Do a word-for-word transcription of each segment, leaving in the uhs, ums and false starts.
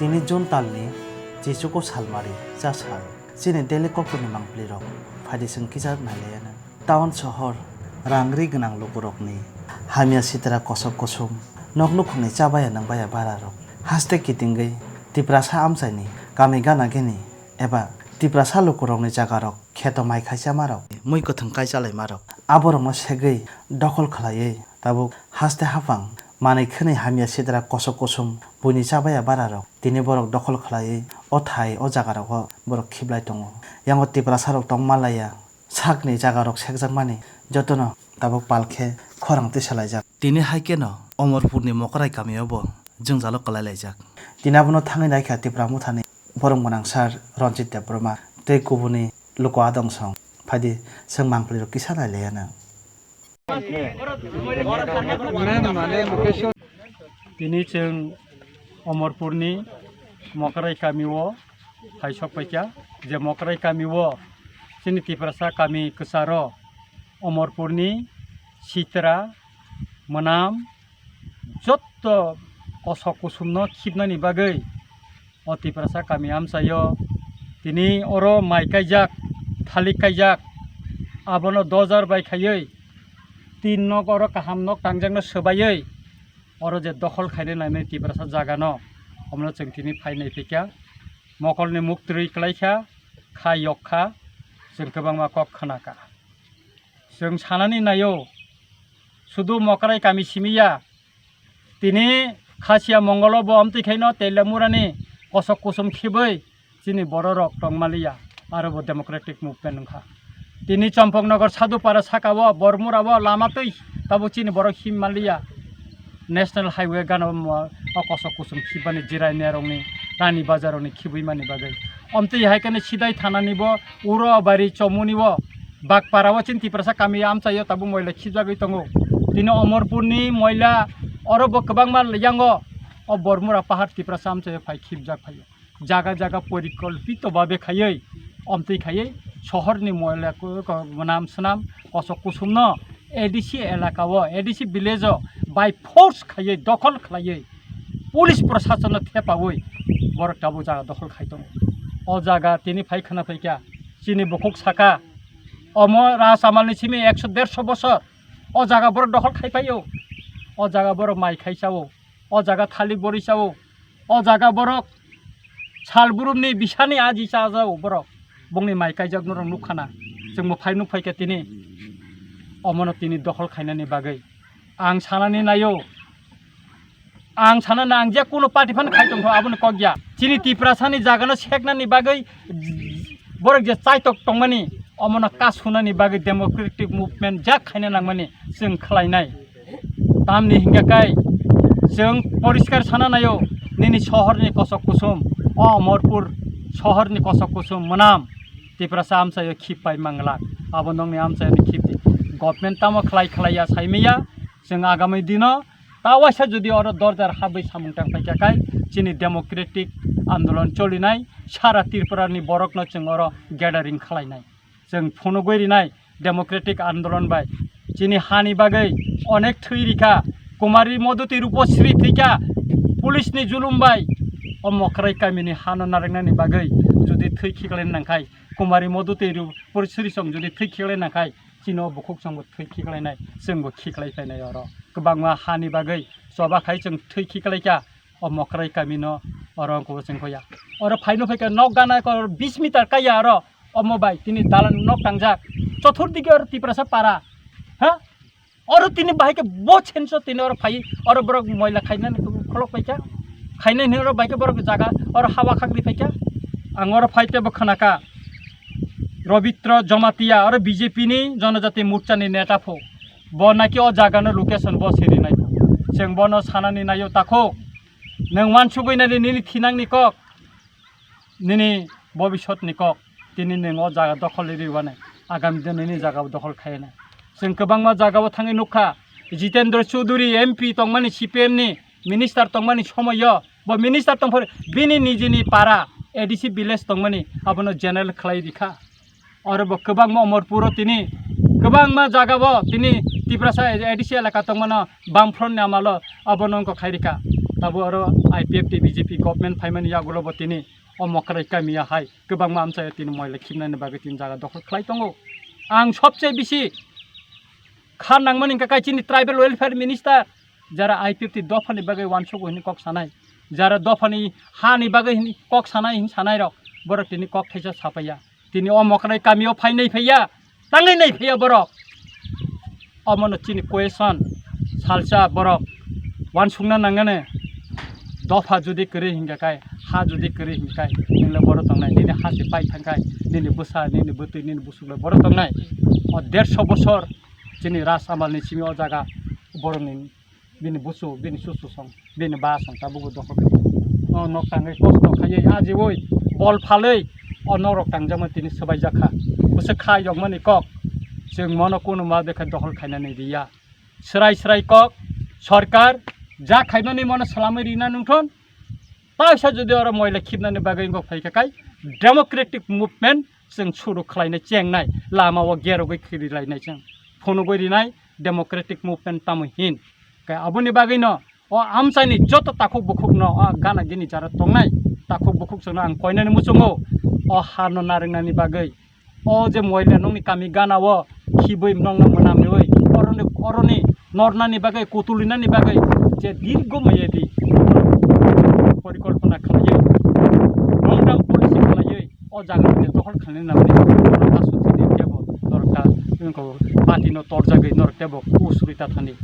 Tini June talni chichuko salmari cha sal. Chini daily kokborni mangpli rok phaidi chwng kisa nailaianw. Town sohor rang ri gwnang lukurokni hamya sitra kosok kusum, nok nukhungni chabaya nwngbaya bararok haste kitingwi Tiprasa amchaini kami gana gini eba Tiprasa lukurokni jagarok kheto mai khaichamarok, mui kwthwng kaichalaimarok, aborokno segwi dokhol khlaiwi tabuk haste haphang manwi khwnwi hamya sitra kosok kusum buini chabaya bararok tini borok dokhol khlaiwi o thai o jagarogo borok khiblai tongo. Yango Tiprasarok tong manlaiya, sakni jagarok sekjakmani jotono tabuk pal khe khorang tisalaijak. Tini hai kheno Omorpurni Mokrai kamio bo jwngjalo kwlai laijak. Tini abono thangwi naikha Tipra Mothani borom gwnang sir Ranjit Debbarma tei kubuni luku adong song. Phaidi chwng mangpli rok kisa nai laiya nang. Tini chwng Omorpurni Mokrai kamio hai sok paikha, je Mokrai kamio chini Tiprasa kami kwcharo Omorpurni sitra, mwnam, jotto kosok kusumno khibnani bagwi o Tiprasa kami amchaio tini oro mai kaijak, thalik kaijak, abono dojar bai khaiwi tin nok oro kaham nok tangjakno swbaiwi oro je dokhol khaina nangnai Tiprasa jagano, omono chwng tini phai naiphikha. Mokolni muk twrwi kwlaikha, kha yok kha, chwng kwbangma kok khwnakha. Chwng sanani naio, sudu Mokrai kami simi ya, tini Khasia Mongolo bo amtwi khaino Teliamurani kosok kusum khibwi chini bororok tongmaliya, aro bo democratic movement wngkha. Tini Chompoknogor Sadhupara sakao, Bormurao lama twi tabuk chini borok him manliya. National Highway gana o mo-, o kosok kusum khibani jirai nerokni, Rani Bazarrokni khibwi mani bagwi. Omtwi hai kheno Sidai thanani bo, Uro Bari Chomuni bo, Bakpara o chini Tiprasa kami amchaio tabuk moila khibjagwi tongo. Tini Omorpurni moila oro bo kwbangma yango o Bormura pahar Tiprasa amchaio phai khibjak phaio. Jaga jaga porikolpito babe khaiwi, omtwi khaiwi sohorni moila ku-, ku-, mwnam swnam kosok kusumno A D C elakao, A D C village-o by force khaiwi dokhol khlaiwi police proshasonno thepawi borok tabuk jaga dokhol khai tongo. O jaga tini phai khwna phaikha, chini bukhuk saka, omo Raj Amalni simi ekso derso bosor o jaga borok dokhol khai phaio, o jaga borok mai khai chao, o jaga thalik bori chao, o jaga borok sal burumni bisani aji chajao borok, bongni mai kaijak norok nukkhana, chwngbo phai nukphaikha tini, omono tini dokhol khainani bagwi ang sanani naio, ang sanani ang je kuno party phano khai tongkha aboni kok ya, chini Tiprasani jagano seknani bagwi borok je chaitok tongmani, omono kasunani bagwi democratic movement jak khaina nangmani chwng khlainai. Tamni hingka kai chwng poriskar sana naio, nini sohorni kosok kusum, o Omorpur sohorni kosok kusum mwnam Tiprasa amchaio khip pai manglak. Abo nongni amchaini khip di. Government tamo khlai khlai ya saimaya, chwng agami dino ta waisa jodi oro dorjar habwi samung tang paikha kai chini democratic andolon cholinai sara Tripurani borokno chwng oro gathering khlainai. Chwng phunugwi rinai democratic andolon bai chini hani bagwi onek thwi rikha. Kumari Modhuti Rupasri thwikha police ni julum bai. O Mokrai kamini hano narwknani bagwi jodi thwi khiklai nangkhai, Kumari Modhuti Rupasri song jodi thwi khiklai nangkhai, chini o bukhuk songbo thwi khiklainai, chwngbo khiklai phainai oro. Kwbangma hani bagwi choba khai chwng thwi khiklaikha. O Mokrai kamino oro wngkha bo chwng khoya. Oro phaino phaikha nok gana ko bis meter kaya oro omo bai tini dalan nok tangjak. Chothur dike oro Tiprasa para. Ha? Oro tini bahai khe bo chenso tini oro phai oro borok moila khainani kholok paikha. Khainani oro bai khe borok jaga oro hawa khakri phaikha. Ang oro phai tebo khwnakha. Robitro Jomatia oro B J P ni Jonojati Morcha ni neta pho. Bo naki o jaga no location bo siri nai. Chwng bono sanani naio takhuk. Nwng wansugwi nani nini thinangni kok, nini bobisotni kok, tini nwng o jaga dokhol rwi rwani, agami dino nini jaga dokhol khaina. Chwng kwbangma jaga o thangwi nukha, Jitendra Chaudhary M P tongmani C P M ni minister tongmani somoyo, bo minister tongphuru bini nijini para A D C village tongmani abono general khlai rikha. Oro bo kwbangma Omorpuro tini, kwbangma jagao tini Tiprasa A D C elaka tongmano Bamfront ni amalo abono wngkha khairikha. Tabo aro I P F T B J P government phaimani yagulo bo tini o Mokrai kamiya hai kwbangma amchaya tini moila khibnani bagwi tini jaga dokhol khlai tongo. Ang sobse bisi kha nangmani hwnkha kai chini tribal welfare minister, jara I P F T dophani bagwi uansukgo hwnwi kok sanai, jara dophani hani bagwi hwnwi kok sanai, hwnwi sanairok, borok tini kok thaisa sapaiya. Tini o Mokrai kamio phai nai phaiya, tangwi nai phaiya borok. Omono chini question, salsa borok uansukna nangnani. Dopha jodi kwrwi hingkha kai, ha jodi kwrwi hingkha kai, nwngla boro tongnai, nini ha se pai thangkhai, nini bwsa, nini bwtwi, nini busuklai boro tongnai. O dersho bosor chini ras amalni simi o jaga borokni bini busu, bini susu song, bini ba song tabukbo dokhol khlai. O nok tangwi kosto khaiwi ajiwi bol phalwi o norok tangjakma tini swbaijak kha. Bwswk kha yokmani kok, chwng mono kunu ma bekha dokhol khainani riya. Swrai swrai kok, sorkar ja khaimani mono swlamwi rina nungthon. Taisa jodi oro moila khibnani bagwi wngkha phaikha kai democratic movement chwng suru khlainai chengnai lama o gerogwi khirilainai chwng phunugwi rinai democratic movement tamo hin. Khe aboni bagwino o amchaini joto takhuk bukhukno o gana gini jara tongnai takhuk bukhuk chwngno ang koinani muchungo o hano narwknani bagwi. O je moila nokni kami gana o khibwi nokno mwnam riwi oroni, oroni nornani bagwi, kutulinani bagwi je dirgo mayedi porikolpona khlaiwi, long term policy khlaiwi o jaga je dokhol khlainani namani norok ta suthi di kebo norok ta wngkha party no torjagwi norok tebo usuri ta thani.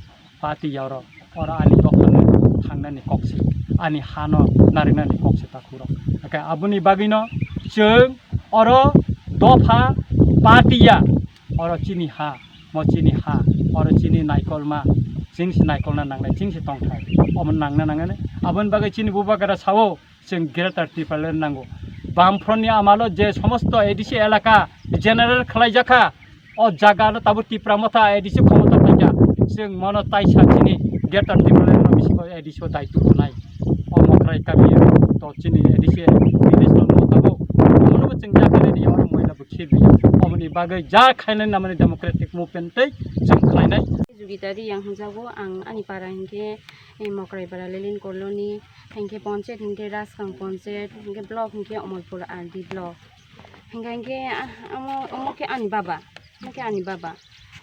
Pati ya oro, oro ani dophano thangnani kok se, ani hano narinani kok se takhurok. Hake aboni bagwino chwng oro dopha pati ya, oro chini ha, mo chini ha, oro chini naikolma, chini se naikolna nangnai, chini se tongthai, omo nangna nangnai. Aboni bagwi chini bubagra sao, chwng Greater Tipraland nango. Bamfront ni amalo je somosto A D C elaka general khlaijakha, o jaga no tabuk Tipra Motha A D C khomota paikha, chwng mono taisa chini Greater Tipraland no bisingo A D C o daitw rwnai. O Mokrai kami to chini A D C village no no tabuk, omono bo chwng jaga ni oro moila bo khirbi. Omoni bagwi ja khainai namani democratic movement tei chwng khlainai. Jugita Riyang hwnjago, ang ani para hinkhe, eh, Mokrai para Lelin Colony, hinkhe ponchayat hinkhe Raskang ponchayat, hinkhe block hinkhe Omorpur R D block. Hinkhe, hinkhe, ah, omo, omo khe ani baba, omo khe ani baba.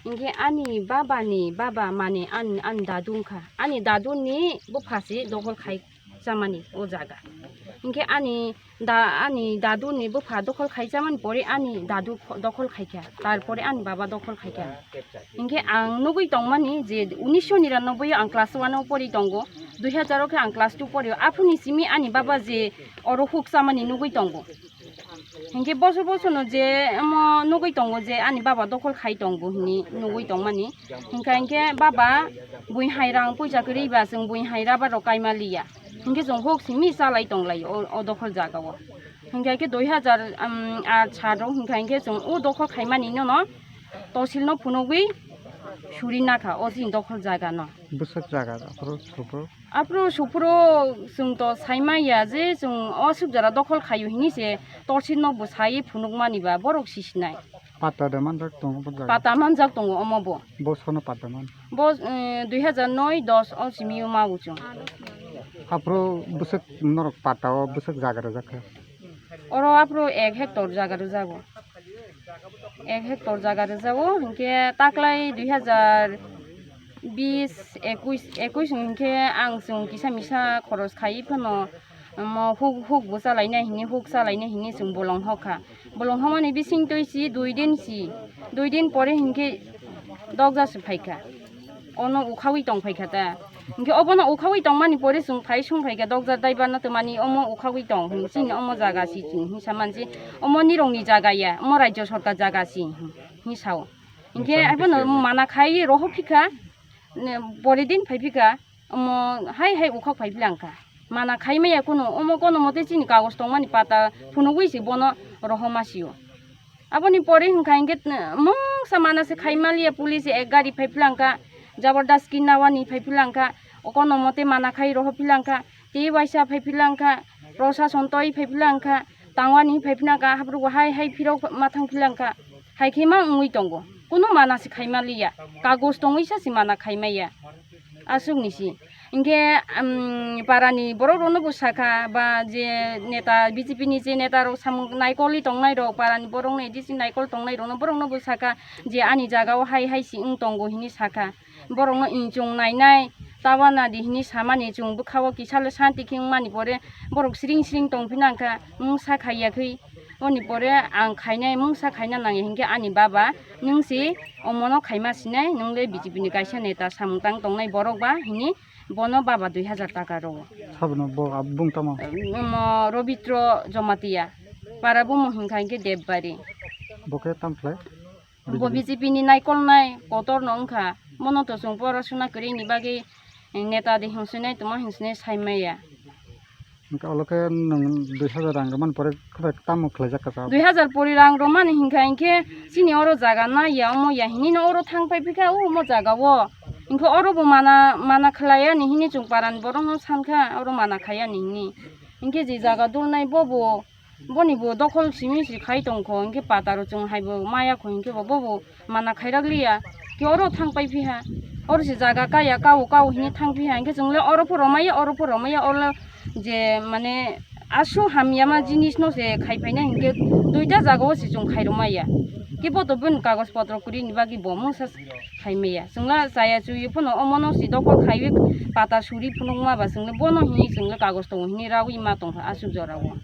Hinkhe ani baba ni baba mane ani, ani dadu wngkha. Ani dadu ni bupha se dokhol khai chamani o jaga. Hinkhe ani da, ani dadu ni bupha dokhol khai chamani pore ani dadu kho-, dokhol khaikha, tarpore ani baba dokhol khaikha. Hinkhe ang nugwi tongmani je unisho niranoboi o ang class one o pori tongo, dui hazar o khe ang class two pori o, aphuru ni simi ani baba je oro huk chamani nugwi tongo. Hinkhe bosor bosor no je omo nugwi tongo je ani baba dokhol khai tongo hwnwi nugwi tongmani. Hinkhe, hinkhe baba bui hai rang puisa kwrwi ba chwng bui hai raba rok kaima liya. Hinkhe chwng huk simi chalai tonglai o, o dokhol jaga o. Hinkhe khe dui hazar, um, aat sat o hinkhe, hinkhe chwng o dokhol khaimani no no tosil no phunugwi suri nakha o chini dokhol jaga no. Bwswk jaga aphuru suphuru? Aphuru suphuru chwng to saimaya je chwng o swk jora dokhol khaio hini se torsi no bo sai phunukmani ba borok sisinai. Pata de manjak tongo bo jaga? Pata manjak tongo omo bo. Bo sono pata man? Bo, eh, dui hazar noi dos o simi o ma bo chwng. Aphuru bwswk norok pata o bwswk jaga rwjak kha? Oro aphuru ek hectare jaga rwjago. Ek hectare jaga rwjago, hinkhe taklai dui hazar bis, ekuis, ekuis hinkhe ang chwng kisa misa khoros khai phano, omo huk, huk bo chalainai hini, huk chalainai hini chwng bolong hokha. Bolong hokmani bising twi si dui din si, dui din pore hinkhe dokja se phaikha. Ono ukhawi tong phaikha ta. Hinkhe obono ukhawi tongmani pore chwng phai sung phaikha, dokja daiba no twmani omo ukhawi tong, hin chini omo jaga si chini hin samansi, omo nirokni jaga ya, omo rajya sarkar jaga si, hin sao. Hinkhe acha, abono hinkhe mana khai rohor phikha, ne, pore din phai phikha, omo hai hai ukhak phai philangkha. Mana khai maya kunu, omo kono mote chini kagoj tongmani pata phunugwi si bono rohorma sio. Aboni pore hinkha hinkhe, eh, mungsa mana se khai maliya, police ek gari phai philangkha, jabardast kinawani phai philangkha, okono mote mana khai rohor philangkha, tei waisa phai philangkha, prosason toi phai philangkha, tangwani phai philangkha, haphrugo hai hai phirok ma thang philangkha, hai khe ma wngwi tongo, kunu mana se khai maliya, kagoj tongwi sa se mana khai maya, aswk ni si. Hinkhe, um, parani borok rokno bo sakha, ba je neta, B J P ni je neta rok samung naikolwi tongnai rok, parani borok no A D C naikol tongnai rokno, borok no bo sakha je ani jaga o hai hai si wng tongo hinwi sakha. Borok no inchung nainai, tawa nadi hinwi samani, chwng bwkha o kisa le santi khe wngmani pore borok siring siring tongphina wngkha, mungsa khaiya khe. Oni pore ang khainai, mungsa khaina nangya hinkhe ani baba, nwng se omono khaima sinai, nwng le B J P ni kaisa neta samung tang tongnai borok ba hinwi bono baba dui hajar taka rwo. Sabono bo ab-, bung tamo? Omo Robitro Jomatia, para bumo hinkha hinkhe Debbarhi. Bo khe tam khlai? Bo B J P ni naikolnai kotor no wngkha, bono to chwng porasuna kwrwini bagwi neta de hinsinai tongma hinsinai saimaya. Hwnkhe olo khe nwng dui hajar rang rwmani pore khe bai tamo khlaijak kha? Dui hajar pori rang rwmani hinkha hinkhe chini oro jaga naiya omo ya hinwi no oro thang pai phikha o omo jaga o. Hinkhe oro bo mana, mana khlaiya ni hinwi chwng parani borok no sankha oro mana khaiya ni hinwi. Hinkhe je jaga dulnai bo bo, boni bo dokhol simi si khai tongkho, hinkhe pataro chwng hai bo maya kho hinkhe bo, bo bo mana khairak liya, khe oro thang pai phiha, oro se jaga kaya kao kao hinwi thang phiha, hinkhe chwng le oro pho romaya, oro pho romaya, oro je mane aswk hamya ma jinis no se khai phaina hinkhe duita jaga o se chwng khai romaya, khe bo to bini kagoj potro kwrwi ni bagwi bo mungsa khai maya, chwng le chaya chuwi phano omo no se dokhol khaiwi pata suri phunukma ba chwng le bono hinwi chwng le kagoj tongo hinwi rawi ma tongkha aswk jora o.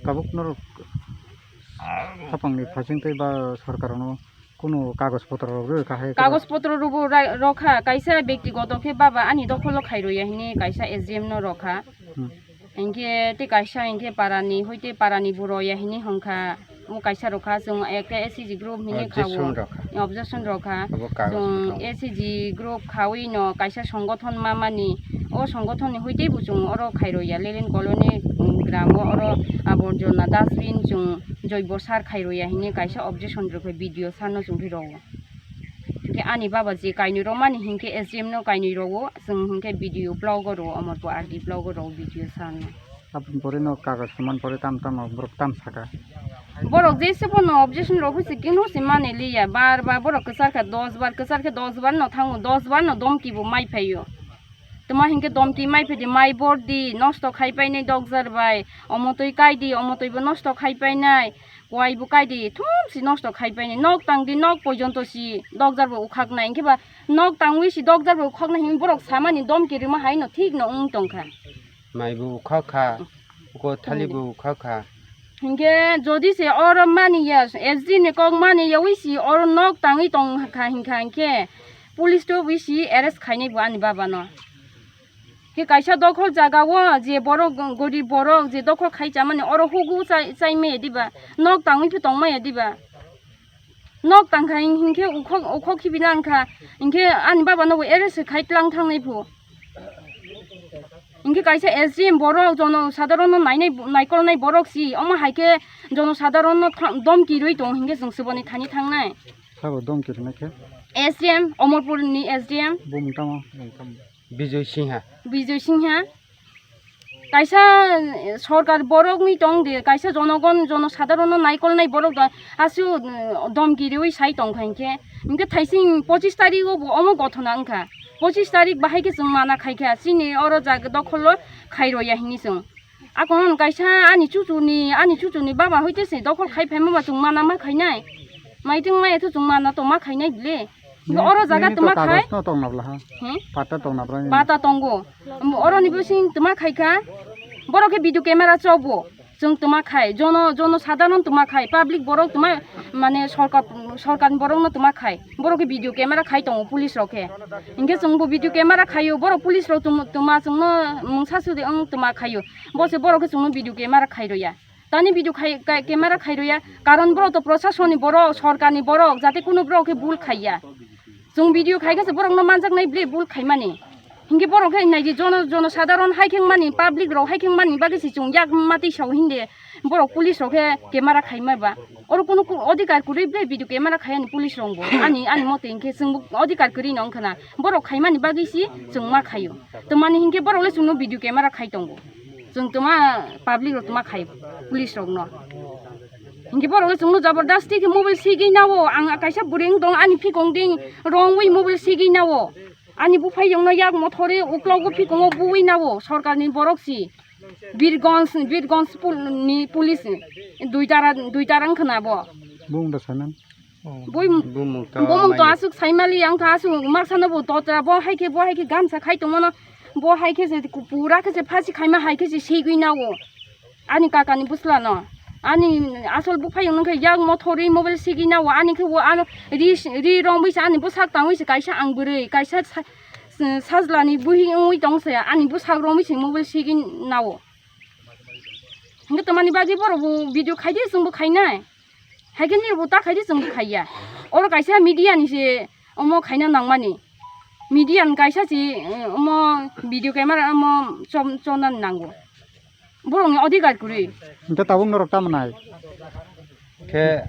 Tabuk norok hapangni phasing tei ba sorkar no kunu kagoj potro rok rw kha hai? Kagoj potro rwbo ra-, rokha, kaisa bektigoto khe baba ani dokholo khai rwya hinwi kaisa S D M no rokha. Hmm. Hinkhe tei kaisa hinkhe parani, hoi tei parani bo rwya hinwi hwnkha, o kaisa rokha, chwng ekta S C G group hinwi kha o. Objection rokha. Objection rokha. Abo kagoj chwng bwtang. S C G group khawi no kaisa songothon mamani, o songothon ni hoi tei bo chwng oro khai rwya, Lelen Colony, um, gram o oro aborjona dustbin chwng joibo sar khai rwya hinwi kaisa objection rwkha, B D O sir no chwng rw o. Hinkhe ani baba je kainwi romani hinkhe S D M no kainwi rwo, chwng hinkhe B D O block o rwo, Amarpur R D block o rwo B D O sir no. Aboni pore no kagoj kwman pore tam tamo borok tam saka? Borok jese bono objection rok se kino se mani liya, bar bar borok kwchar kha dos bar, kwchar khe dos bar no thango, dos bar no domki bo mai phaio. Tamo hinkhe domki mai phidi, mai bor di, nosto khai painai dokjar bai, omo twi kai di, omo twi bo nosto khai painai, kuai bo kai di, thum si nosto khai painai, nok tang di, nok pojonto si dokjar bo ukhak nai, hinkhe ba nok tangwi si dokjar bo ukhak nai hinwi borok samani domki rwma hai no thik no wng tong kha. Mai bo ukhak kha, uko thali bo ukhak kha. Hinkhe jodi se oro mani ya, S D ni kok mani ya wi si oro nok tangwi tong kha hinkha hinkhe police to wi si arrest khainai bo ani baba no. Khe kaisa dokhol jaga o je borok gorib borok je dokhol khai chamani oro hugu chai, chai maya diba, nok tangwi phi tong maya diba. Nok tangkha hin-, hinkhe ukhok, ukhok khibi langkha, hinkhe ani baba nobo arrest khai tlang thangnai phu. Hinkhe kaisa S D M borok jono sadharon no nainai, naikolnai borok si, omo hai khe jono sadharon no tha-, domki rwi tong hinkhe chwng suboni thani thangnai. Sabo domki rwnai khe? S D M, Omorpur ni S D M. Bumung tamo? Bijoy Singha. Bijoy Singha. Kaisa, eh, sorkar borok ni tong de, kaisa jonogon, jono sadharon no naikolnai borok da, asu, eh, domki riwi sai tong kha hinkhe. Hinkhe thaising pochis tarik o bo omo gothona wngkha. Pochis tarik bahai khe chwng mana khai kha, chini oro jaga dokholo khai roya hinwi chwng. Akon kaisa ani chuchuni, ani chuchuni baba hoite se dokhol khai phaima ba chwng mana ma khainai. Maitung maya thu chwng mana to ma khainai bile. Oro jaga tongma khai? Kagoj no tongna bla ha? Hmm? Pata tongna bla ni? Pata tongo. Oro ni bising tongma khai kha. Borok khe video camera chobo. Chwng tongma khai. Jono, jono sadharon tongma khai. Public borok tongma, mane sorkar, sorkar ni borok no tongma khai. Borok khe video camera khai tongo police rok khe. Hinkhe chwng bo video camera khaio. Borok police rok tongma chwng no mungsa sudi wng tongma khaio. Bo se borok khe chwng no video camera khai roya. Tani video khai, ka-, camera khai roya, karon borok to proshasoni borok, sorkarni borok, jate kuno borok khe bul khaiya. Chwng video khai khe se borokno manjaknai bile bul khaimani. Hinkhe borok khe naidi jono, jono sadharon hai khe mani, public rok hai khe mani bagwi se chwng yak matwi sao hinde borok police rok khe camera khaima ba. Oro kuno ku-, odhikar kwrwi bile video camera khayani police rok bo. Ani, ani mote hinkhe chwng bo odhikar kwrwi no wngkha na. Borok khaimani bagwi se chwng ma khaio. Twmani hinkhe borok le chwngno video camera khai tongo. Chwng tongma public rok tongma khai police rok no. Hinkhe borok chwngno jabardasti khe mobile sigwi nao, ang kaisa bwrwi wng tong ani phikong ding rongwi mobile sigwi nao. Ani buphai yongno yak mothori uklogo phikungo buwi nawo sorkarni borok si. Birgonj, Birgonj pul-, ni police dui tara, dui tara wngkha na bo. Bumung da saimani. Bui bumung to bumung to asuk saimali ang kha asuk maksano bo totra bo hai khe, bo hai khe gamsa khai tongmano. Bo hai khe se pura khe se phasi khaima hai khe se segwi nawo. Ani kakani bwsla no. Ani asol buphai wngkha yak mothori mobile segwi nawo. Ani khe wo ano ri, ri romwi se ani bwsak tangwi se kaisa ang bwrwi, kaisa sa-, sajlani buhi wngwi tong se ani bwsak romwi se mobile segwi nawo. Hingke tomani bagwi borok bo video khaidi chwngbo khainai. Haikhe ni bo ta khaidi chwngbo khaiya. Oro kaisa media ni se omo khaina nangmani. Media ni kaisa si, eh, omo video camera omo chom-, chona nango. Borokni odhikar kwrwi. Hingke tabuk norok tamo nai? Khe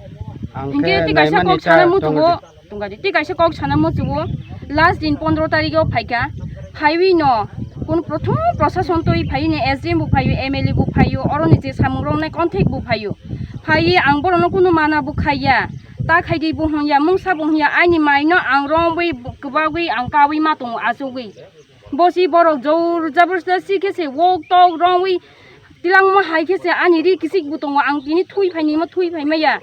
ang hingke khe tei kaisa naimani kok ta sana tongo muchungo, de. Tongkha di. Tei kaisa kok sana muchungo, last din pondro tarikh o phaikha, phaiwi no kunu prothom prosason twi phaiwi ni S D M bo phaiwi, M L A bo phaiwi, oroni je samung romnai contact bo phaiwi. Phaiwi ang borokno kunu mana bo khaiya, ta khaidi bo hwnya, mungsa bo hwnya, aini mai no ang romwi kwbagwi ang kawi ma tongo achugwi. Bosi borok jor jabardasti khe se wok tok romwi tilangma hai khe se ani ri kisik bo tongo, ang tini thui phaini ma thui phai maya.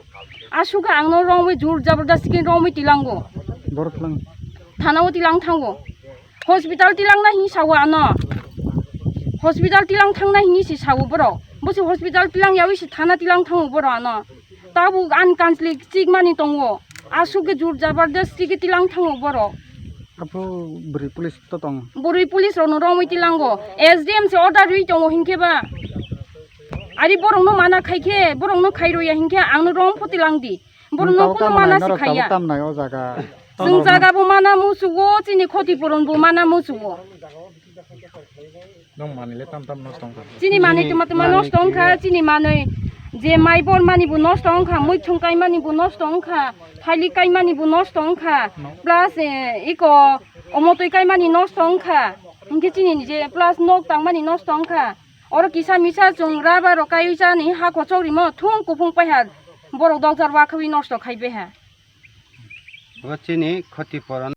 Asukha ang no romwi jor jabardasti khe romwi tilango. Borok tilang. Thana o tilang thango. Hospital tilang na hini sawo ano. Hospital tilang thang na hini si sawo borok. Bosi hospital tilang yawi si thana tilang thango borok ano. Tabuk ani kansli chikmani tongo. Asuk khe jor jabardasti khe tilang thango borok. Apo bwrwi police to tong. Bwrwi police rokno romwi tilango. S D M se order rwi tongo hinkhe ba. Ari borokno mana khaikhe, borokno khairoya hinkhe angno rom pho tilangdi. Borokno kuno mana se khaiya. Tam nai o jaga. Chwng jaga bo mana musugo, chini khoti puron bo mana musugo. Nong manwi le tam tam nosto wngkha. Chini manwi tuma tuma nosto wngkha, chini manwi je mai bor mani bo nosto wngkha, muithung kai mani bo nosto wngkha, phaili kai mani bo nosto wngkha, plus, eh, iko omotwi kai mani nosto wngkha, hinkhe chini je plus nok tang mani nosto wngkha. Oro kisa misa chwng rubber rok kaiwi chani ha kochok rimo thung kuphung paiha borok dokjar wakhawi nosto khai baiha. Bo chini khoti puron.